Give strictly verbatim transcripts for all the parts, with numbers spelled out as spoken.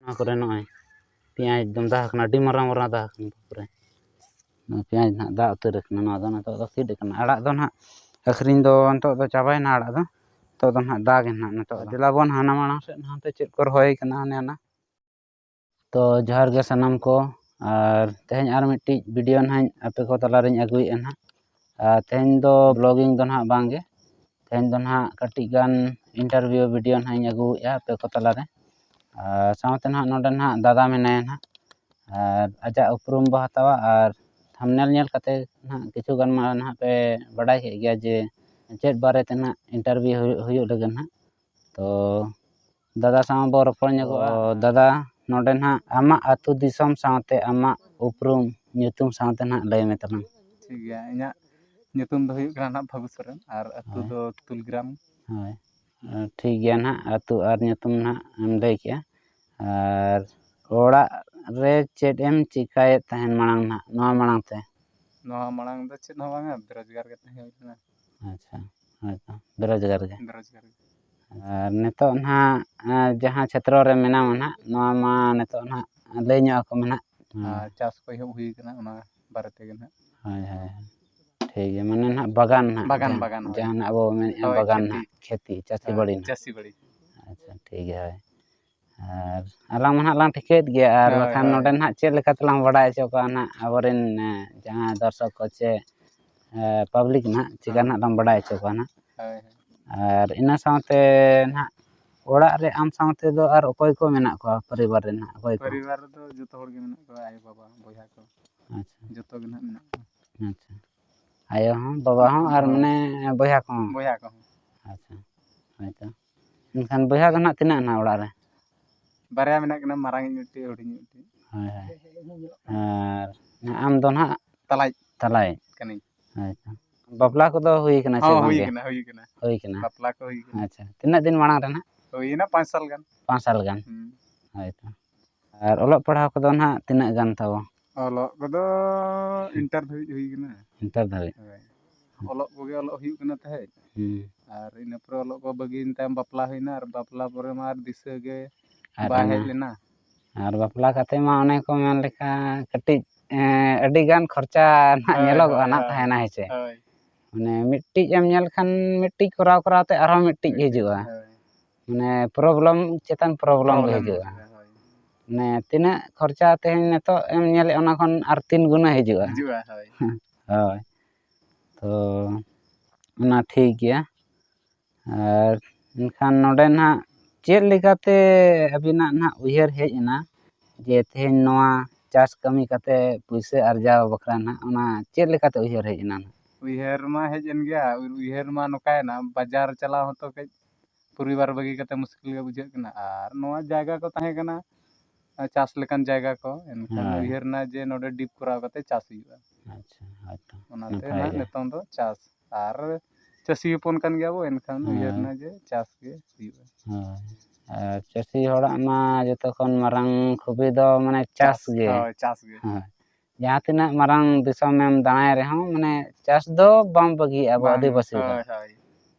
ᱱᱚᱣᱟ ᱠᱚᱨᱮ ᱱᱚᱜᱼᱚᱭ ᱯᱮᱸᱭᱟᱡᱽ ᱮᱠᱫᱚᱢ ᱫᱟ ᱟᱠᱟᱱᱟ, ᱟᱹᱰᱤ ᱢᱟᱨᱟᱝ ᱢᱟᱨᱟᱝ ᱫᱟ ᱟᱠᱟᱱᱟ ᱯᱩᱨᱟᱹ᱾ ᱱᱚᱣᱟ ᱯᱮᱸᱭᱟᱡᱽ ᱱᱟᱦᱟᱜ ᱫᱟ ᱩᱛᱟᱹᱨ ᱟᱠᱟᱱᱟ, ᱱᱚᱣᱟ ᱫᱚ ᱱᱤᱛᱚᱜ ᱫᱚ ᱥᱤᱫ ᱟᱠᱟᱱᱟ᱾ ᱟᱲᱟᱜ ᱫᱚ ᱱᱟᱦᱟᱜ ᱟᱹᱠᱷᱨᱤᱧ ᱫᱚ ᱱᱤᱛᱚᱜ ᱫᱚ ᱪᱟᱵᱟᱭᱮᱱᱟ ᱟᱲᱟᱜ ᱫᱚ, ᱱᱤᱛᱚᱜ ᱫᱚ ᱱᱟᱦᱟᱜ ᱫᱟ ᱜᱮ ᱱᱟᱦᱟᱜ᱾ ᱱᱤᱛᱚᱜ ᱫᱮᱞᱟ ᱵᱚᱱ ᱦᱟᱱᱟ ᱢᱟᱲᱟᱝ ᱥᱮᱫ ᱦᱟᱱᱛᱮ ᱪᱮᱫ ᱠᱚ ᱨᱚᱦᱚᱭ ᱠᱟᱱᱟ ᱦᱟᱱᱮ ᱦᱟᱱᱟ᱾ ᱛᱚ ᱡᱚᱦᱟᱨ ᱜᱮ ᱥᱟᱱᱟᱢ ᱠᱚ, ᱟᱨ ᱛᱮᱦᱮᱧ ᱟᱨ ᱢᱤᱫᱴᱤᱡ ᱵᱷᱤᱰᱤᱭᱳ ᱱᱟᱦᱟᱜ ᱟᱯᱮ ᱠᱚ ᱛᱟᱞᱟᱨᱤᱧ ᱟᱹᱜᱩᱭᱮᱫᱼᱟ ᱱᱟᱦᱟᱜ᱾ ᱟᱨ ᱛᱮᱦᱮᱧ ᱫᱚ ᱵᱞᱚᱜᱤᱝ ᱫᱚ ᱱᱟᱦᱟᱜ ᱵᱟᱝ ᱜᱮ, ᱛᱮᱦᱮᱧ ᱫᱚ ᱱᱟᱦᱟᱜ ᱠᱟᱹᱴᱤᱡ ᱜᱟᱱ ᱤᱱᱴᱟᱨᱵᱷᱤᱭᱩ ᱵᱷᱤᱰᱤᱭᱳ ᱱᱟᱦᱟᱜ ᱤᱧ ᱟᱹᱜᱩᱭᱮᱫᱼᱟ ᱟᱯᱮ ᱠᱚ ᱛᱟᱞᱟᱨᱮ᱾ ᱟᱨ ᱥᱟᱶᱛᱮ ᱱᱟᱦᱟᱜ ᱱᱚᱰᱮ ᱱᱟᱦᱟᱜ ᱫᱟᱫᱟ ᱢᱮᱱᱟᱭᱟ ᱱᱟᱦᱟᱜ, ᱟᱨ ᱟᱡᱟᱜ ᱩᱯᱨᱩᱢ ᱵᱚ ᱦᱟᱛᱟᱣᱟ᱾ ᱟᱨ ᱛᱷᱟᱢᱱᱮᱞ ᱧᱮᱞ ᱠᱟᱛᱮ ᱱᱟᱦᱟᱜ ᱠᱤᱪᱷᱩ ᱜᱟᱱ ᱢᱟ ᱱᱟᱦᱟᱜ ᱯᱮ ᱵᱟᱰᱟᱭ ᱠᱮᱫ ᱜᱮᱭᱟ ᱡᱮ ᱪᱮᱫ ᱵᱟᱨᱮ ᱛᱮ ᱱᱟᱦᱟᱜ ᱤᱱᱴᱟᱨᱵᱷᱤᱭᱩ ᱦᱩᱭᱩᱜ, ᱦᱩᱭᱩᱜ ᱞᱟᱹᱜᱤᱫ ᱱᱟᱦᱟᱜ᱾ ᱛᱚ ᱫᱟᱫᱟ ᱥᱟᱶ ᱵᱚ ᱨᱚᱯᱚᱲ ᱧᱚᱜᱚᱜᱼᱟ᱾ ᱛᱚ ᱫᱟᱫᱟ, ᱱᱚᱰᱮ ᱱᱟᱦᱟᱜ ᱟᱢᱟᱜ ᱟᱹᱛᱩ ᱫᱤᱥᱚᱢ ᱥᱟᱶᱛᱮ ᱟᱢᱟᱜ ᱩᱯᱨᱩᱢ ᱧᱩᱛᱩᱢ ᱥᱟᱶᱛᱮ ᱱᱟᱦᱟᱜ ᱞᱟᱹᱭ ᱢᱮ ᱛᱟᱞᱟᱝ᱾ ᱴᱷᱤᱠ ᱜᱮᱭᱟ, ᱤᱧᱟᱹᱜ ᱧᱩᱛᱩᱢ ᱫᱚ ᱦᱩᱭᱩᱜ ᱠᱟᱱᱟ ᱱᱟᱦᱟᱜ ᱯᱷᱟᱹᱜᱩ ᱥᱚᱨᱮᱱ ᱟᱨ ᱟᱹᱛᱩ ᱦᱳᱭ᱾ ᱫᱚ ᱛᱩᱞᱜᱨᱟᱢ᱾ ᱦᱳᱭ᱾ ᱟᱨ ᱴᱷᱤᱠ ᱜᱮᱭᱟ ᱱᱟᱦᱟᱜ, ᱟᱹᱛᱩ ᱟᱨ ᱧᱩᱛᱩᱢ ᱱᱟᱦᱟᱜ ᱮᱢ ᱞᱟᱹᱭ ᱠᱮᱜᱼᱟ᱾ ᱟᱨ ᱚᱲᱟᱜ ᱨᱮ ᱪᱮᱫ ᱮᱢ ᱪᱮᱠᱟᱭᱮᱫ ᱛᱟᱦᱮᱱ ᱢᱟᱲᱟᱝ ᱱᱟᱦᱟᱜ, ᱱᱚᱣᱟ ᱢᱟᱲᱟᱝ ᱛᱮ? ᱱᱚᱣᱟ ᱢᱟᱲᱟᱝ ᱫᱚ ᱪᱮᱫ ᱦᱚᱸ ᱵᱟᱝᱟ, ᱵᱮᱨᱳᱡᱽᱜᱟᱨ ᱜᱮ ᱛᱟᱦᱮᱸ ᱦᱩᱭ ᱞᱮᱱᱟ᱾ ᱟᱪᱪᱷᱟ, ᱦᱳᱭ ᱛᱚ, ᱵᱮᱨᱳᱡᱽᱜᱟᱨ ᱜᱮ᱾ ᱵᱮᱨᱳᱡᱽᱜᱟᱨ ᱜᱮ᱾ ᱟᱨ ᱱᱤᱛᱚᱜ ᱱᱟᱦᱟᱜ, ᱮᱸ, ᱡᱟᱦᱟᱸ ᱪᱷᱮᱛᱨᱚ ᱨᱮ ᱢᱮᱱᱟᱢᱟ ᱱᱟᱦᱟᱜ, ᱱᱚᱣᱟ ᱢᱟ ᱱᱤᱛᱚᱜ ᱱᱟᱦᱟᱜ ᱞᱟᱹᱭ ᱧᱚᱜ ᱟᱠᱚ ᱢᱮ ᱱᱟᱦᱟᱜ᱾ ᱟᱨ ᱪᱟᱥ ᱠᱚ ᱮᱦᱚᱵ ᱦᱩᱭ ᱠᱟᱱᱟ, ᱚᱱᱟ ᱵᱟᱨᱮ ᱛᱮᱜᱮ ᱱᱟᱦᱟᱜ᱾ ᱦᱳᱭ, ᱦᱳᱭ, ᱦᱳᱭ᱾ ᱴᱷᱤᱠ ᱜᱮᱭᱟ, ᱢᱟᱱᱮ ᱱᱟᱦᱟᱜ ᱵᱟᱜᱟᱱ ᱱᱟᱦᱟᱜ, ᱵᱟᱜᱟᱱ, ᱡᱟᱦᱟᱸ, ᱵᱟᱜᱟᱱ, ᱦᱳᱭ᱾ ᱡᱟᱦᱟᱸ ᱱᱟᱦᱟᱜ ᱟᱵᱚ ᱢᱮᱱᱮᱫᱼᱟ ᱦᱳᱭ, ᱵᱟᱜᱟᱱ ᱠᱷᱮᱛᱤ᱾ ᱱᱟᱦᱟᱜ, ᱠᱷᱮᱛᱤ, ᱪᱟᱹᱥᱤ ᱦᱳᱭ, ᱵᱟᱹᱲᱤ ᱱᱟᱦᱟᱜ᱾ ᱪᱟᱹᱥᱤ ᱵᱟᱹᱲᱤ᱾ ᱟᱪᱪᱷᱟ, ᱴᱷᱤᱠ ᱜᱮᱭᱟ, ᱦᱳᱭ᱾ ᱟᱨ ᱟᱞᱟᱝ ᱢᱟ ᱱᱟᱦᱟᱜ ᱞᱟᱝ ᱴᱷᱤᱠᱟᱹᱭᱮᱫ ᱜᱮᱭᱟ, ᱟᱨ ᱦᱳᱭ, ᱵᱟᱠᱷᱟᱱ ᱦᱳᱭ᱾ ᱱᱚᱰᱮ ᱱᱟᱦᱟᱜ ᱪᱮᱫ ᱞᱮᱠᱟ ᱛᱮᱞᱟᱝ ᱵᱟᱰᱟᱭ ᱦᱚᱪᱚ ᱠᱚᱣᱟ ᱱᱟᱦᱟᱜ ᱟᱵᱚᱨᱮᱱ, ᱮ, ᱡᱟᱦᱟᱸ ᱫᱚᱨᱥᱚᱠ ᱠᱚ ᱪᱮ, ᱮ, ᱯᱟᱵᱽᱞᱤᱠ ᱱᱟᱦᱟᱜ, ᱪᱮᱠᱟ ᱦᱳᱭ᱾ ᱱᱟᱦᱟᱜ ᱞᱟᱝ ᱵᱟᱰᱟᱭ ᱦᱚᱪᱚ ᱠᱚᱣᱟ ᱱᱟᱦᱟᱜ? ᱦᱳᱭ, ᱦᱳᱭ᱾ ᱟᱨ ᱤᱱᱟᱹ ᱥᱟᱶᱛᱮ ᱱᱟᱦᱟᱜ ᱚᱲᱟᱜ ᱨᱮ ᱟᱢ ᱥᱟᱶᱛᱮ ᱫᱚ ᱟᱨ ᱚᱠᱚᱭ ᱠᱚ ᱢᱮᱱᱟᱜ ᱠᱚᱣᱟ ᱯᱚᱨᱤᱵᱟᱨ ᱨᱮ ᱱᱟᱦᱟᱜ? ᱚᱠᱚᱭ ᱠᱚ? ᱯᱚᱨᱤᱵᱟᱨ ᱨᱮᱫᱚ ᱡᱚᱛᱚ ᱦᱚᱲ ᱜᱮ ᱢᱮᱱᱟᱜ ᱠᱚᱣᱟ, ᱟᱭᱳ, ᱵᱟᱵᱟ, ᱵᱚᱭᱦᱟ ᱠᱚ᱾ ᱟᱪᱪᱷᱟ᱾ ᱡᱚᱛᱚ ᱜᱮ ᱱᱟᱦᱟᱜ ᱢᱮᱱᱟᱜ ᱠᱚᱣᱟ᱾ ᱟᱪᱪᱷᱟ᱾ ᱟᱭᱳ ᱦᱚᱸ, ᱵᱟᱵᱟ ᱦᱚᱸ, ᱟᱨ ᱦᱳᱭ᱾ ᱢᱟᱱᱮ ᱵᱚᱭᱦᱟ ᱠᱚᱦᱚᱸ? ᱵᱚᱭᱦᱟ ᱠᱚᱦᱚᱸ᱾ ᱟᱪᱪᱷᱟ, ᱦᱳᱭ ᱛᱚ᱾ ᱮᱱᱠᱷᱟᱱ ᱵᱚᱭᱦᱟ ᱫᱚ ᱱᱟᱦᱟᱜ ᱛᱤᱱᱟᱹᱜ ᱱᱟᱦᱟᱜ ᱚᱲᱟᱜ ᱨᱮ? ᱵᱟᱨᱭᱟ ᱢᱮᱱᱟᱜ ᱠᱤᱱᱟ, ᱢᱟᱨᱟᱝᱤᱡ ᱢᱤᱫᱴᱤᱡ, ᱦᱩᱰᱤᱧᱤᱡ ᱢᱤᱫᱴᱤᱡ᱾ ᱦᱳᱭ, ᱦᱳᱭ᱾ ᱟᱨ ᱟᱢ ᱫᱚ ᱱᱟᱦᱟᱜ? ᱛᱟᱞᱟᱭᱤᱡ᱾ ᱛᱟᱞᱟᱭᱤᱡ᱾ ᱠᱟᱹᱱᱟᱹᱧ᱾ ᱦᱳᱭ ᱛᱚ᱾ ᱵᱟᱯᱞᱟ ᱠᱚᱫᱚ ᱦᱩᱭ ᱠᱟᱱᱟ ᱥᱮ ᱦᱚᱸ, ᱵᱟᱝ ᱦᱩᱭ ᱜᱮ? ᱠᱟᱱᱟ, ᱦᱩᱭ ᱠᱟᱱᱟ᱾ ᱦᱩᱭ ᱠᱟᱱᱟ᱾ ᱵᱟᱯᱞᱟ ᱠᱚ ᱦᱩᱭ ᱠᱟᱱᱟ᱾ ᱟᱪᱪᱷᱟ᱾ ᱛᱤᱱᱟᱹᱜ ᱫᱤᱱ ᱢᱟᱲᱟᱝ ᱨᱮ ᱱᱟᱦᱟᱜ? ᱦᱩᱭᱮᱱᱟ ᱯᱟᱸᱪ ᱥᱟᱞ ᱜᱟᱱ᱾ ᱯᱟᱸᱪ ᱥᱟᱞ ᱜᱟᱱ᱾ ᱦᱩᱸ᱾ ᱦᱳᱭ ᱛᱚ᱾ ᱟᱨ ᱚᱞᱚᱜ ᱯᱟᱲᱦᱟᱣ ᱠᱚᱫᱚ ᱱᱟᱦᱟᱜ ᱛᱤᱱᱟᱹᱜ ᱜᱟᱱ ᱛᱟᱵᱚ? ᱚᱞᱚᱜ ᱠᱚᱫᱚ ᱤᱱᱴᱟᱨ ᱫᱷᱟᱹᱵᱤᱡ ᱦᱩᱭ ᱠᱟᱱᱟ᱾ ᱤᱱᱴᱟᱨ ᱫᱷᱟᱹᱵᱤᱡ? ᱦᱳᱭ᱾ ᱚᱞᱚᱜ ᱠᱚᱜᱮ ᱚᱞᱚᱜ ᱦᱩᱭᱩᱜ ᱠᱟᱱᱟ ᱛᱟᱦᱮᱸᱫ᱾ ᱦᱩᱸ᱾ ᱟᱨ ᱤᱱᱟᱹ ᱯᱚᱨᱮ ᱚᱞᱚᱜ ᱠᱚ ᱵᱟᱹᱜᱤᱭᱮᱱ ᱛᱟᱭᱚᱢ ᱵᱟᱯᱞᱟ ᱦᱩᱭᱱᱟ, ᱟᱨ ᱵᱟᱯᱞᱟ ᱯᱚᱨᱮ ᱢᱟ ᱟᱨ ᱫᱤᱥᱟᱹ ᱜᱮ ᱟᱨ ᱵᱟᱭ ᱚᱱᱟ ᱦᱮᱡ ᱞᱮᱱᱟ᱾ ᱟᱨ ᱵᱟᱯᱞᱟ ᱠᱟᱛᱮ ᱢᱟ ᱚᱱᱮ ᱠᱚ ᱢᱮᱱ ᱞᱮᱠᱟ ᱠᱟᱹᱴᱤᱡ, ᱮᱸ, ᱟᱹᱰᱤ ᱜᱟᱱ ᱠᱷᱚᱨᱪᱟ ᱱᱟᱦᱟᱜ ᱦᱳᱭ, ᱧᱮᱞᱚᱜᱚᱜᱼᱟ ᱦᱳᱭ, ᱱᱟᱜ ᱦᱳᱭ᱾ ᱛᱟᱦᱮᱱᱟ, ᱦᱮᱸ ᱥᱮ? ᱦᱳᱭ᱾ ᱢᱟᱱᱮ ᱢᱤᱫᱴᱤᱡ ᱮᱢ ᱧᱮᱞ ᱠᱷᱟᱱ ᱢᱤᱫᱴᱤᱡ ᱠᱚᱨᱟᱣ ᱠᱚᱨᱟᱣ ᱛᱮ ᱟᱨᱦᱚᱸ ᱢᱤᱫᱴᱤᱡ ᱢᱤᱫᱴᱤᱡ, ᱦᱤᱡᱩᱜᱼᱟ᱾ ᱦᱳᱭ᱾ ᱢᱟᱱᱮ problem ᱪᱮᱛᱟᱱ problem ᱜᱮ problem ᱦᱤᱡᱩᱜᱼᱟ᱾ ᱦᱤᱡᱩᱜᱼᱟ, ᱦᱳᱭ᱾ ᱢᱟᱱᱮ ᱛᱤᱱᱟᱹᱜ ᱠᱷᱚᱨᱪᱟ ᱛᱮᱦᱮᱧ ᱱᱤᱛᱚᱜ ᱮᱢ ᱧᱮᱞᱮᱫ, ᱚᱱᱟ ᱠᱷᱚᱱ ᱟᱨ ᱛᱤᱱ ᱜᱩᱱᱟᱹ ᱦᱤᱡᱩᱜᱼᱟ᱾ ᱦᱤᱡᱩᱜᱼᱟ, ᱦᱳᱭ᱾ ᱦᱳᱭ᱾ ᱛᱚ ᱚᱱᱟ ᱴᱷᱤᱠ ᱜᱮᱭᱟ᱾ ᱟᱨ ᱮᱱᱠᱷᱟᱱ ᱱᱚᱰᱮ ᱱᱟᱦᱟᱜ ᱪᱮᱫ ᱞᱮᱠᱟᱛᱮ ᱟᱹᱵᱤᱱᱟᱜ ᱱᱟᱦᱟᱜ ᱩᱭᱦᱟᱹᱨ ᱦᱮᱡ ᱮᱱᱟ ᱡᱮ ᱛᱮᱦᱮᱧ ᱱᱚᱣᱟ ᱪᱟᱥ ᱠᱟᱹᱢᱤ ᱠᱟᱛᱮ ᱯᱩᱭᱥᱟᱹ ᱟᱨᱡᱟᱣ ᱵᱟᱠᱷᱨᱟ ᱱᱟᱦᱟᱜ, ᱚᱱᱟ ᱪᱮᱫ ᱞᱮᱠᱟᱛᱮ ᱩᱭᱦᱟᱹᱨ ᱦᱮᱡ ᱮᱱᱟ ᱱᱟᱦᱟᱜ? ᱩᱭᱦᱟᱹᱨ ᱢᱟ ᱦᱮᱡ ᱮᱱ ᱜᱮᱭᱟ, ᱩᱭᱦᱟᱹᱨ ᱢᱟ ᱱᱚᱝᱠᱟᱭᱮᱱᱟ, ᱵᱟᱡᱟᱨ ᱪᱟᱞᱟᱣ ᱦᱚᱸᱛᱚ ᱠᱟᱹᱡ ᱯᱚᱨᱤᱵᱟᱨ ᱵᱟᱹᱜᱤ ᱠᱟᱛᱮ ᱢᱩᱥᱠᱤᱞ ᱜᱮ ᱵᱩᱡᱷᱟᱹᱜ ᱠᱟᱱᱟ, ᱟᱨ ᱱᱚᱣᱟ ᱡᱟᱭᱜᱟ ᱠᱚ ᱛᱟᱦᱮᱸ ᱠᱟᱱᱟ, ᱟᱨ ᱪᱟᱥ ᱞᱮᱠᱟᱱ ᱡᱟᱭᱜᱟ ᱠᱚ, ᱮᱱᱠᱷᱟᱱ ᱦᱳᱭ᱾ ᱩᱭᱦᱟᱹᱨ ᱮᱱᱟ ᱡᱮ ᱱᱚᱰᱮ deep ᱠᱚᱨᱟᱣ ᱠᱟᱛᱮ ᱪᱟᱥ ᱦᱩᱭᱩᱜᱼᱟ᱾ ᱟᱪᱪᱷᱟ, ᱦᱳᱭ ᱛᱚ᱾ ᱚᱱᱟᱛᱮ ᱱᱟᱯᱟᱭ ᱱᱟᱦᱟᱜ ᱜᱮ᱾ ᱱᱤᱛᱚᱝ ᱫᱚ ᱪᱟᱥ, ᱟᱨ ᱪᱟᱹᱥᱤ ᱦᱚᱯᱚᱱ ᱠᱟᱱ ᱜᱮᱭᱟ ᱵᱚ, ᱮᱱᱠᱷᱟᱱ ᱩᱭᱦᱟᱹᱨ ᱦᱳᱭ᱾ ᱮᱱᱟ ᱡᱮ ᱪᱟᱥ ᱜᱮ ᱦᱩᱭᱩᱜᱼᱟ᱾ ᱦᱳᱭ᱾ ᱟᱨ ᱪᱟᱹᱥᱤ ᱦᱚᱲᱟᱜ ᱢᱟ ᱡᱚᱛᱚ ᱠᱷᱚᱱ ᱢᱟᱨᱟᱝ ᱠᱷᱩᱵᱤ ᱫᱚ ᱢᱟᱱᱮ ᱪᱟᱥ ᱪᱟᱥ, ᱜᱮ᱾ ᱦᱳᱭ, ᱪᱟᱥ ᱜᱮ᱾ ᱦᱳᱭ᱾ ᱡᱟᱦᱟᱸ ᱛᱤᱱᱟᱹᱜ ᱢᱟᱨᱟᱝ ᱫᱤᱥᱚᱢᱮᱢ ᱫᱟᱬᱟᱭ ᱨᱮᱦᱚᱸ, ᱢᱟᱱᱮ ᱪᱟᱥ ᱫᱚ ᱵᱟᱢ ᱵᱟᱹᱜᱤᱭᱟᱜᱼᱟ ᱟᱵᱚ ᱵᱟᱝ, ᱟᱹᱫᱤᱵᱟᱹᱥᱤ ᱫᱚ᱾ ᱦᱳᱭ, ᱦᱳᱭ᱾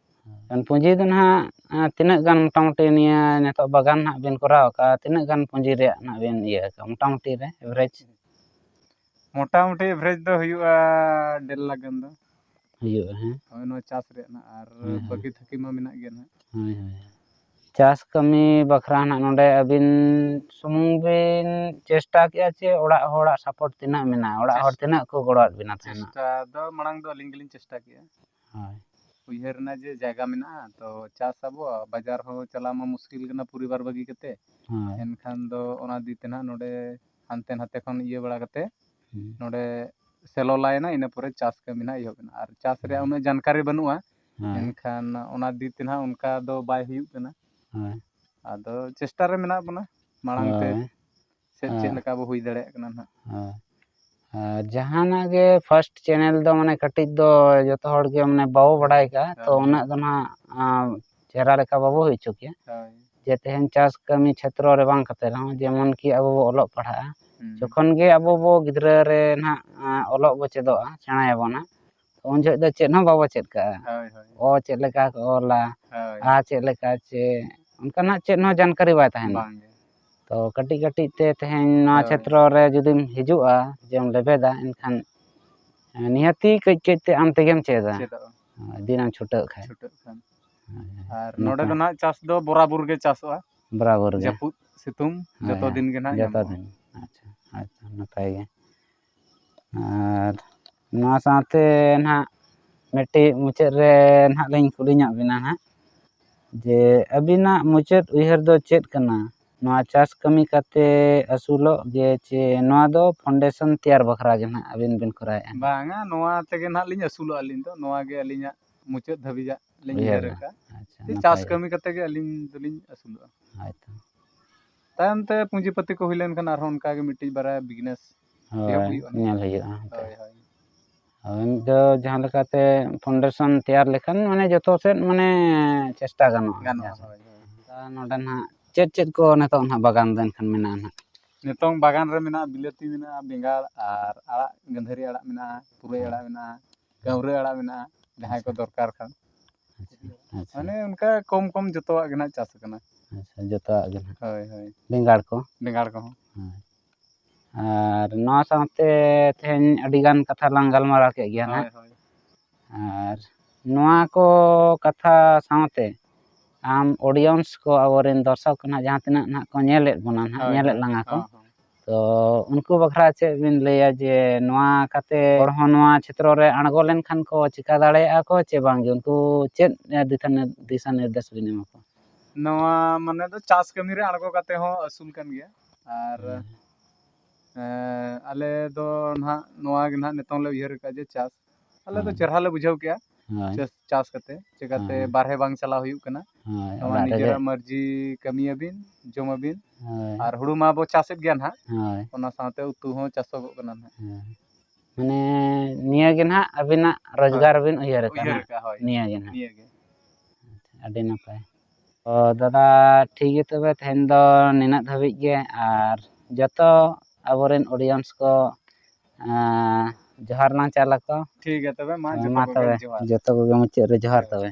ᱠᱷᱟᱱ ᱯᱩᱸᱡᱤ ᱫᱚ ᱱᱟᱦᱟᱜ, ᱟᱸ, ᱛᱤᱱᱟᱹᱜ ᱜᱟᱱ ᱢᱚᱴᱟᱢᱩᱴᱤ ᱱᱤᱭᱟᱹ ᱱᱤᱛᱚᱜ ᱵᱟᱜᱟᱱ ᱱᱟᱦᱟᱜ ᱵᱤᱱ ᱠᱚᱨᱟᱣ ᱟᱠᱟᱫᱼᱟ, ᱛᱤᱱᱟᱹᱜ ᱜᱟᱱ ᱯᱩᱸᱡᱤ ᱨᱮᱭᱟᱜ ᱱᱟᱦᱟᱜ ᱵᱤᱱ ᱤᱭᱟᱹ ᱟᱠᱟᱫᱼᱟ ᱢᱚᱴᱟᱢᱩᱴᱤ ᱨᱮ average? ᱢᱚᱴᱟᱢᱩᱴᱤ average ᱫᱚ ᱦᱩᱭᱩᱜᱼᱟ ᱰᱮᱲ ᱞᱟᱠᱷ ᱜᱟᱱ ᱫᱚ᱾ ᱦᱩᱭᱩᱜᱼᱟ, ᱦᱮᱸ᱾ ᱦᱳᱭ, ᱱᱚᱣᱟ ᱪᱟᱥ ᱨᱮᱭᱟᱜ ᱱᱟᱦᱟᱜ, ᱟᱨ ᱦᱳᱭ, ᱦᱳᱭ᱾ ᱵᱟᱹᱠᱤ ᱛᱷᱟᱹᱠᱤ ᱢᱟ ᱢᱮᱱᱟᱜ ᱜᱮᱭᱟ ᱱᱟᱦᱟᱜ᱾ ᱦᱳᱭ, ᱦᱳᱭ᱾ ᱪᱟᱥ ᱠᱟᱹᱢᱤ ᱵᱟᱠᱷᱨᱟ ᱱᱟᱦᱟᱜ ᱱᱚᱰᱮ ᱟᱹᱵᱤᱱ ᱥᱩᱢᱩᱝ ᱵᱤᱱ ᱪᱮᱥᱴᱟ ᱠᱮᱜᱼᱟ ᱪᱮ ᱚᱲᱟᱜ ᱦᱚᱲᱟᱜ support ᱛᱤᱱᱟᱹᱜ ᱢᱮᱱᱟᱜᱼᱟ? ᱚᱲᱟᱜ ᱦᱚᱲ ᱪᱮᱥ-, ᱛᱤᱱᱟᱹᱜ ᱠᱚ ᱜᱚᱲᱚᱣᱟᱫ ᱵᱤᱱᱟ ᱛᱟᱦᱮᱱᱟ? ᱪᱮᱥᱴᱟ ᱫᱚ ᱢᱟᱲᱟᱝ ᱫᱚ ᱟᱹᱞᱤᱧ ᱜᱮᱞᱤᱧ ᱪᱮᱥᱴᱟ ᱠᱮᱜᱼᱟ᱾ ᱦᱳᱭ᱾ ᱩᱭᱦᱟᱹᱨ ᱮᱱᱟ ᱡᱮ ᱡᱟᱭᱜᱟ ᱢᱮᱱᱟᱜᱼᱟ, ᱛᱚ ᱪᱟᱥ ᱟᱵᱚ, ᱵᱟᱡᱟᱨ ᱦᱚᱸ ᱪᱟᱞᱟᱣ ᱢᱟ ᱢᱩᱥᱠᱤᱞ ᱠᱟᱱᱟ ᱯᱚᱨᱤᱵᱟᱨ ᱵᱟᱹᱜᱤ ᱠᱟᱛᱮ᱾ ᱦᱳᱭ᱾ ᱮᱱᱠᱷᱟᱱ ᱫᱚ ᱚᱱᱟ ᱫᱤ ᱛᱮ ᱱᱟᱦᱟᱜ ᱱᱚᱰᱮ ᱦᱟᱱᱛᱮ ᱱᱟᱛᱮ ᱠᱷᱚᱱ ᱤᱭᱟᱹ ᱵᱟᱲᱟ ᱠᱟᱛᱮ ᱦᱩᱸ᱾ ᱱᱚᱰᱮ ᱥᱮᱞᱚ ᱞᱟᱭᱮᱱᱟ, ᱤᱱᱟᱹ ᱯᱚᱨᱮ ᱪᱟᱥ ᱠᱟᱹᱢᱤ ᱱᱟᱦᱟᱜ ᱮᱦᱚᱵ ᱮᱱᱟ᱾ ᱟᱨ ᱪᱟᱥ ᱨᱮᱭᱟᱜ ᱦᱳᱭ᱾ ᱩᱱᱟᱹᱜ ᱡᱟᱱᱠᱟᱨᱤ ᱵᱟᱹᱱᱩᱜᱼᱟ, ᱦᱳᱭ᱾ ᱮᱱᱠᱷᱟᱱ ᱚᱱᱟ ᱫᱤ ᱛᱮ ᱱᱟᱦᱟᱜ ᱚᱱᱠᱟ ᱫᱚ ᱵᱟᱭ ᱦᱩᱭᱩᱜ ᱠᱟᱱᱟ᱾ ᱦᱳᱭ᱾ ᱟᱫᱚ ᱪᱮᱥᱴᱟ ᱨᱮ ᱢᱮᱱᱟᱜ ᱵᱚᱱᱟ, ᱢᱟᱲᱟᱝ ᱛᱮ ᱦᱳᱭ᱾ ᱪᱮᱫ, ᱪᱮᱫ ᱦᱮᱸ᱾ ᱞᱮᱠᱟ ᱵᱚ ᱦᱩᱭ ᱫᱟᱲᱮᱭᱟᱜ ᱠᱟᱱᱟ ᱱᱟᱦᱟᱜ᱾ ᱦᱮᱸ᱾ ᱟᱨ ᱡᱟᱦᱟᱱᱟᱜ ᱜᱮ first channel ᱫᱚ ᱢᱟᱱᱮ ᱠᱟᱹᱴᱤᱡ ᱫᱚ ᱡᱚᱛᱚ ᱦᱚᱲ ᱜᱮ ᱢᱟᱱᱮ ᱵᱟᱵᱚ ᱵᱟᱲᱟᱭ ᱠᱟᱜᱼᱟ, ᱛᱚ ᱦᱳᱭ᱾ ᱩᱱᱟᱹᱜ ᱫᱚ ᱱᱟᱦᱟᱜ, ᱟᱸ, ᱪᱮᱦᱨᱟ ᱞᱮᱠᱟ ᱵᱟᱵᱚ ᱦᱩᱭ ᱦᱚᱪᱚ ᱠᱮᱭᱟ᱾ ᱦᱳᱭ᱾ ᱡᱮ ᱛᱮᱦᱮᱧ ᱪᱟᱥ ᱠᱟᱹᱢᱤ ᱪᱷᱮᱛᱨᱚ ᱨᱮ ᱵᱟᱝ ᱠᱟᱛᱮ ᱨᱮᱦᱚᱸ, ᱡᱮᱢᱚᱱ ᱠᱤ ᱟᱵᱚ ᱵᱚ ᱚᱞᱚᱜ ᱯᱟᱲᱦᱟᱜᱼᱟ, ᱦᱩᱸ᱾ ᱡᱚᱠᱷᱚᱱ ᱜᱮ ᱟᱵᱚ ᱵᱚ ᱜᱤᱫᱽᱨᱟᱹ ᱨᱮ ᱱᱟᱦᱟᱜ, ᱟᱸ, ᱚᱞᱚᱜ ᱵᱚ ᱪᱮᱫᱚᱜᱼᱟ, ᱥᱮᱬᱟᱭᱟᱵᱚᱱ ᱱᱟᱦᱟᱜ, ᱩᱱ ᱡᱚᱦᱚᱜ ᱫᱚ ᱪᱮᱫ ᱦᱚᱸ ᱵᱟᱵᱚ ᱪᱮᱫ ᱠᱟᱜᱼᱟ᱾ ᱦᱳᱭ, ᱦᱳᱭ᱾ ᱚ ᱪᱮᱫ ᱞᱮᱠᱟ ᱠᱚ ᱚᱞᱟ, ᱦᱳᱭ᱾ ᱟ ᱪᱮᱫ ᱞᱮᱠᱟ ᱪᱮ, ᱚᱱᱠᱟᱱᱟᱜ ᱪᱮᱫ ᱦᱚᱸ ᱡᱟᱱᱠᱟᱨᱤ ᱵᱟᱭ ᱛᱟᱦᱮᱱᱟ᱾ ᱵᱟᱝ ᱜᱮ᱾ ᱛᱚ ᱠᱟᱹᱴᱤᱡ ᱠᱟᱹᱴᱤᱡ ᱛᱮ ᱛᱮᱦᱮᱧ ᱱᱚᱣᱟ ᱦᱳᱭ᱾ ᱪᱷᱮᱛᱨᱚ ᱨᱮ ᱡᱩᱫᱤᱢ ᱦᱤᱡᱩᱜᱼᱟ, ᱡᱮᱢ ᱞᱮᱵᱮᱫᱟ, ᱮᱱᱠᱷᱟᱱ, ᱮᱸ, ᱱᱤᱦᱟᱹᱛᱤ ᱠᱟᱹᱡ ᱠᱟᱹᱡ ᱛᱮ ᱟᱢ ᱛᱮᱜᱮᱢ ᱪᱮᱫᱟ᱾ ᱪᱮᱫᱚᱜᱼᱟ᱾ ᱦᱳᱭ, ᱫᱤᱱᱮᱢ ᱪᱷᱩᱴᱟᱹᱜ ᱠᱷᱟᱡ᱾ ᱪᱷᱩᱴᱟᱹᱜ ᱠᱷᱟᱱ᱾ ᱦᱳᱭ, ᱦᱳᱭ᱾ ᱟᱨ ᱱᱚᱰᱮ ᱱᱟᱯᱟᱭ᱾ ᱫᱚ ᱱᱟᱦᱟᱜ ᱪᱟᱥ ᱫᱚ ᱵᱚᱨᱟᱵᱚᱨ ᱜᱮ ᱪᱟᱥᱚᱜᱼᱟ᱾ ᱵᱚᱨᱟᱵᱚᱨ ᱜᱮ᱾ ᱡᱟᱹᱯᱩᱫ, ᱥᱤᱛᱩᱝ, ᱦᱳᱭ, ᱡᱚᱛᱚ ᱦᱳᱭ᱾ ᱫᱤᱱ ᱜᱮ ᱱᱟᱦᱟᱜ ᱡᱚᱛᱚ ᱧᱟᱢᱚᱜᱼᱟ᱾ ᱫᱤᱱ᱾ ᱟᱪᱪᱷᱟ, ᱟᱪᱪᱷᱟ, ᱱᱟᱯᱟᱭ ᱜᱮ᱾ ᱟᱨ ᱱᱚᱣᱟ ᱥᱟᱶᱛᱮ ᱱᱟᱦᱟᱜ ᱢᱤᱫᱴᱤᱡ ᱢᱩᱪᱟᱹᱫ ᱨᱮ ᱱᱟᱦᱟᱜ ᱞᱤᱧ ᱠᱩᱞᱤ ᱧᱚᱜ ᱵᱤᱱᱟ ᱱᱟᱦᱟᱜ, ᱡᱮ ᱟᱹᱵᱤᱱᱟᱜ ᱢᱩᱪᱟᱹᱫ ᱩᱭᱦᱟᱹᱨ ᱫᱚ ᱪᱮᱫ ᱠᱟᱱᱟ? ᱱᱚᱣᱟ ᱪᱟᱥ ᱠᱟᱹᱢᱤ ᱠᱟᱛᱮ ᱟᱹᱥᱩᱞᱚᱜ ᱜᱮ, ᱪᱮ ᱱᱚᱣᱟ ᱫᱚ foundation ᱛᱮᱭᱟᱨ ᱵᱟᱠᱷᱨᱟ ᱜᱮ ᱱᱟᱦᱟᱜ ᱟᱹᱵᱤᱱ ᱵᱤᱱ ᱠᱚᱨᱟᱣᱮᱫᱼᱟ? ᱵᱟᱝᱟ, ᱱᱚᱣᱟ ᱛᱮᱜᱮ ᱱᱟᱦᱟᱜ ᱞᱤᱧ ᱟᱹᱥᱩᱞᱚᱜᱼᱟ ᱟᱹᱞᱤᱧ ᱫᱚ᱾ ᱱᱚᱣᱟ ᱜᱮ ᱟᱹᱞᱤᱧᱟᱜ ᱢᱩᱪᱟᱹᱫ ᱫᱷᱟᱹᱵᱤᱡᱟᱜ ᱞᱤᱧ ᱩᱭᱦᱟᱹᱨ ᱩᱭᱦᱟᱹᱨ ᱫᱟ᱾ ᱟᱠᱟᱫᱼᱟ᱾ ᱟᱪᱪᱷᱟ, ᱪᱮ ᱱᱟᱯᱟᱭ ᱪᱟᱥ ᱜᱮ᱾ ᱠᱟᱹᱢᱤ ᱠᱟᱛᱮ ᱜᱮ ᱟᱹᱞᱤᱧ ᱫᱚᱞᱤᱧ ᱟᱹᱥᱩᱞᱚᱜᱼᱟ᱾ ᱦᱳᱭ ᱛᱚ᱾ ᱛᱟᱭᱚᱢ ᱛᱮ ᱯᱩᱸᱡᱤ ᱯᱟᱹᱛᱤ ᱠᱚ ᱦᱩᱭ ᱞᱮᱱᱠᱷᱟᱱ ᱟᱨᱦᱚᱸ ᱚᱱᱠᱟ ᱜᱮ ᱢᱤᱫᱴᱤᱡ ᱵᱟᱨᱭᱟ business ᱮᱦᱚᱵ ᱦᱳᱭ, ᱦᱩᱭᱩᱜᱼᱟ ᱱᱟᱦᱟᱜ᱾ ᱧᱮᱞ ᱦᱩᱭᱩᱜᱼᱟ ᱦᱟᱱᱛᱮ᱾ ᱦᱳᱭ, ᱦᱳᱭ᱾ ᱦᱳᱭ, ᱢᱤᱫ ᱫᱷᱟᱣ ᱡᱟᱦᱟᱸ ᱞᱮᱠᱟᱛᱮ foundation ᱛᱮᱭᱟᱨ ᱞᱮᱠᱷᱟᱱ, ᱢᱟᱱᱮ, ᱡᱚᱛᱚ ᱥᱮᱫ, ᱢᱟᱱᱮ, ᱪᱮᱥᱴᱟ ᱜᱟᱱᱚᱜᱼᱟ᱾ ᱜᱟᱱᱚᱜᱼᱟ, ᱦᱮᱸ ᱥᱮ? ᱦᱳᱭ, ᱦᱳᱭ᱾ ᱟᱨ ᱱᱚᱰᱮ ᱱᱟᱦᱟᱜ ᱪᱮᱫ ᱪᱮᱫ ᱠᱚ ᱱᱤᱛᱚᱜ ᱱᱟᱦᱟᱜ ᱵᱟᱜᱟᱱ ᱫᱚ ᱮᱱᱠᱷᱟᱱ ᱢᱮᱱᱟᱜᱼᱟ ᱱᱟᱦᱟᱜ? ᱱᱤᱛᱚᱝ ᱵᱟᱜᱟᱱ ᱨᱮ ᱢᱮᱱᱟᱜᱼᱟ, ᱵᱤᱞᱟᱹᱛᱤ ᱢᱮᱱᱟᱜᱼᱟ, ᱵᱮᱸᱜᱟᱲ ᱟᱨ ᱟᱲᱟᱜ, ᱜᱟᱺᱫᱷᱟᱹᱨᱤ ᱟᱲᱟᱜ ᱢᱮᱱᱟᱜᱼᱟ, ᱯᱩᱨᱟᱹᱭ ᱦᱮᱸ᱾ ᱟᱲᱟᱜ ᱢᱮᱱᱟᱜᱼᱟ, ᱠᱟᱹᱣᱨᱟᱹ ᱟᱲᱟᱜ ᱢᱮᱱᱟᱜᱼᱟ, ᱡᱟᱦᱟᱸᱭ ᱠᱚ ᱟᱪᱪᱷᱟ᱾ ᱫᱚᱨᱠᱟᱨ ᱠᱷᱟᱱ᱾ ᱟᱪᱪᱷᱟ, ᱟᱪᱪᱷᱟ᱾ ᱢᱟᱱᱮ ᱚᱱᱠᱟ ᱠᱚᱢ ᱠᱚᱢ ᱡᱚᱛᱚᱣᱟᱜ ᱜᱮ ᱱᱟᱦᱟᱜ ᱪᱟᱥ ᱟᱠᱟᱱᱟ᱾ ᱟᱪᱪᱷᱟ, ᱡᱚᱛᱚᱣᱟᱜ ᱜᱮ ᱱᱟᱦᱟᱜ᱾ ᱦᱳᱭ, ᱦᱳᱭ᱾ ᱵᱮᱸᱜᱟᱲ ᱠᱚ? ᱵᱮᱸᱜᱟᱲ ᱠᱚᱦᱚᱸ᱾ ᱦᱳᱭ᱾ ᱟᱨ ᱱᱚᱣᱟ ᱥᱟᱶᱛᱮ ᱛᱮᱦᱮᱧ ᱟᱹᱰᱤᱜᱟᱱ ᱠᱟᱛᱷᱟ ᱞᱟᱝ ᱜᱟᱞᱢᱟᱨᱟᱣ ᱠᱮᱫ ᱜᱮᱭᱟ ᱱᱟᱦᱟᱜ᱾ ᱦᱳᱭ, ᱦᱳᱭ᱾ ᱟᱨ ᱱᱚᱣᱟ ᱠᱚ ᱠᱟᱛᱷᱟ ᱥᱟᱶᱛᱮ ᱟᱢ audience ᱠᱚ, ᱟᱵᱚᱨᱮᱱ ᱫᱚᱨᱥᱚᱠ ᱠᱚ ᱱᱟᱦᱟᱜ ᱡᱟᱦᱟᱸ ᱛᱤᱱᱟᱹᱜ ᱱᱟᱦᱟᱜ ᱠᱚ ᱧᱮᱞᱮᱫ ᱵᱚᱱᱟ ᱱᱟᱦᱟᱜ, ᱦᱳᱭ, ᱧᱮᱞᱮᱫ ᱦᱳᱭ᱾ ᱞᱟᱝᱟ ᱠᱚ, ᱦᱚᱸ, ᱦᱚᱸ᱾ ᱛᱚ ᱩᱱᱠᱩ ᱵᱟᱠᱷᱨᱟ ᱪᱮᱫ ᱵᱤᱱ ᱞᱟᱹᱭᱟ ᱡᱮ ᱱᱚᱣᱟ ᱠᱟᱛᱮ ᱦᱚᱲ ᱦᱚᱸ ᱱᱚᱣᱟ ᱪᱷᱮᱛᱨᱚ ᱨᱮ ᱟᱬᱜᱚ ᱞᱮᱱᱠᱷᱟᱱ ᱠᱚ ᱪᱤᱠᱟ ᱫᱟᱲᱮᱭᱟᱜᱼᱟ ᱠᱚ ᱪᱮ ᱵᱟᱝ ᱜᱮ? ᱩᱱᱠᱩ ᱪᱮᱫ ᱫᱤᱥᱟ ᱱᱤᱨ-, ᱫᱤᱥᱟ ᱱᱤᱨᱫᱮᱥ ᱵᱤᱱ ᱮᱢᱟ ᱠᱚᱣᱟ? ᱱᱚᱣᱟ ᱢᱟᱱᱮ ᱫᱚ ᱪᱟᱥ ᱠᱟᱹᱢᱤ ᱨᱮ ᱟᱬᱜᱚ ᱠᱟᱛᱮ ᱦᱚᱸ ᱟᱹᱥᱩᱞ ᱠᱟᱱ ᱜᱮᱭᱟ᱾ ᱟᱨ, ᱦᱮᱸ᱾ ᱮᱸ, ᱟᱞᱮ ᱫᱚ ᱱᱟᱦᱟᱜ ᱱᱚᱣᱟ ᱜᱮ ᱱᱟᱦᱟᱜ ᱱᱤᱛᱚᱝ ᱞᱮ ᱩᱭᱦᱟᱹᱨ ᱟᱠᱟᱫᱼᱟ ᱡᱮ ᱪᱟᱥ, ᱟᱞᱮ ᱫᱚ ᱦᱳᱭ᱾ ᱪᱮᱨᱦᱟ ᱞᱮ ᱵᱩᱡᱷᱟᱹᱣ ᱠᱮᱜᱼᱟ᱾ ᱦᱳᱭ᱾ ᱪᱟᱥ, ᱪᱟᱥ ᱠᱟᱛᱮ, ᱪᱮᱠᱟᱛᱮ ᱦᱳᱭ᱾ ᱵᱟᱨᱦᱮ ᱵᱟᱝ ᱪᱟᱞᱟᱣ ᱦᱩᱭᱩᱜ ᱠᱟᱱᱟ᱾ ᱦᱳᱭ, ᱱᱚᱣᱟ ᱚᱲᱟᱜ ᱨᱮᱜᱮ᱾ ᱱᱤᱡᱮᱨᱟᱜ ᱢᱟᱹᱨᱡᱤ ᱠᱟᱹᱢᱤᱭᱟᱵᱤᱱ, ᱡᱚᱢᱟᱵᱤᱱ, ᱦᱳᱭ᱾ ᱟᱨ ᱦᱩᱲᱩ ᱢᱟ ᱵᱚ ᱪᱟᱥᱮᱫ ᱜᱮᱭᱟ ᱱᱟᱦᱟᱜ, ᱦᱳᱭ᱾ ᱚᱱᱟ ᱥᱟᱶᱛᱮ ᱩᱛᱩ ᱦᱚᱸ ᱪᱟᱥᱚᱜᱚᱜ ᱠᱟᱱᱟ ᱱᱟᱦᱟᱜ᱾ ᱦᱳᱭ᱾ ᱢᱟᱱᱮ ᱱᱤᱭᱟᱹ ᱜᱮ ᱱᱟᱦᱟᱜ ᱟᱹᱵᱤᱱᱟᱜ ᱦᱳᱭ᱾ ᱨᱳᱡᱽᱜᱟᱨ ᱵᱤᱱ ᱩᱭᱦᱟᱹᱨ ᱟᱠᱟᱫᱼᱟ ᱩᱭᱦᱟᱹᱨ ᱱᱟᱦᱟᱜ? ᱟᱠᱟᱫᱼᱟ, ᱦᱳᱭ᱾ ᱱᱤᱭᱟᱹ ᱜᱮ ᱱᱟᱦᱟᱜ? ᱱᱤᱭᱟᱹ ᱜᱮ᱾ ᱟᱹᱰᱤ ᱱᱟᱯᱟᱭ᱾ ᱛᱚ ᱫᱟᱫᱟ, ᱴᱷᱤᱠ ᱜᱮ ᱛᱚᱵᱮ, ᱛᱮᱦᱮᱧ ᱫᱚ ᱱᱤᱱᱟᱹᱜ ᱫᱷᱟᱹᱵᱤᱡ ᱜᱮ, ᱟᱨ ᱡᱚᱛᱚ ᱟᱵᱚᱨᱮᱱ audience ᱠᱚ, ᱟᱸ, ᱡᱚᱦᱟᱨ ᱞᱟᱝ ᱪᱟᱞ ᱟᱠᱚ᱾ ᱴᱷᱤᱠ ᱜᱮᱭᱟ ᱛᱚᱵᱮ, ᱢᱟ ᱦᱳᱭ, ᱡᱚᱛᱚ ᱢᱟ ᱠᱚᱜᱮ ᱛᱚᱵᱮ, ᱡᱚᱦᱟᱨ᱾ ᱡᱚᱛᱚ ᱠᱚᱜᱮ ᱢᱩᱪᱟᱹᱫ ᱨᱮ ᱡᱚᱦᱟᱨ ᱦᱳᱭ᱾ ᱛᱚᱵᱮ᱾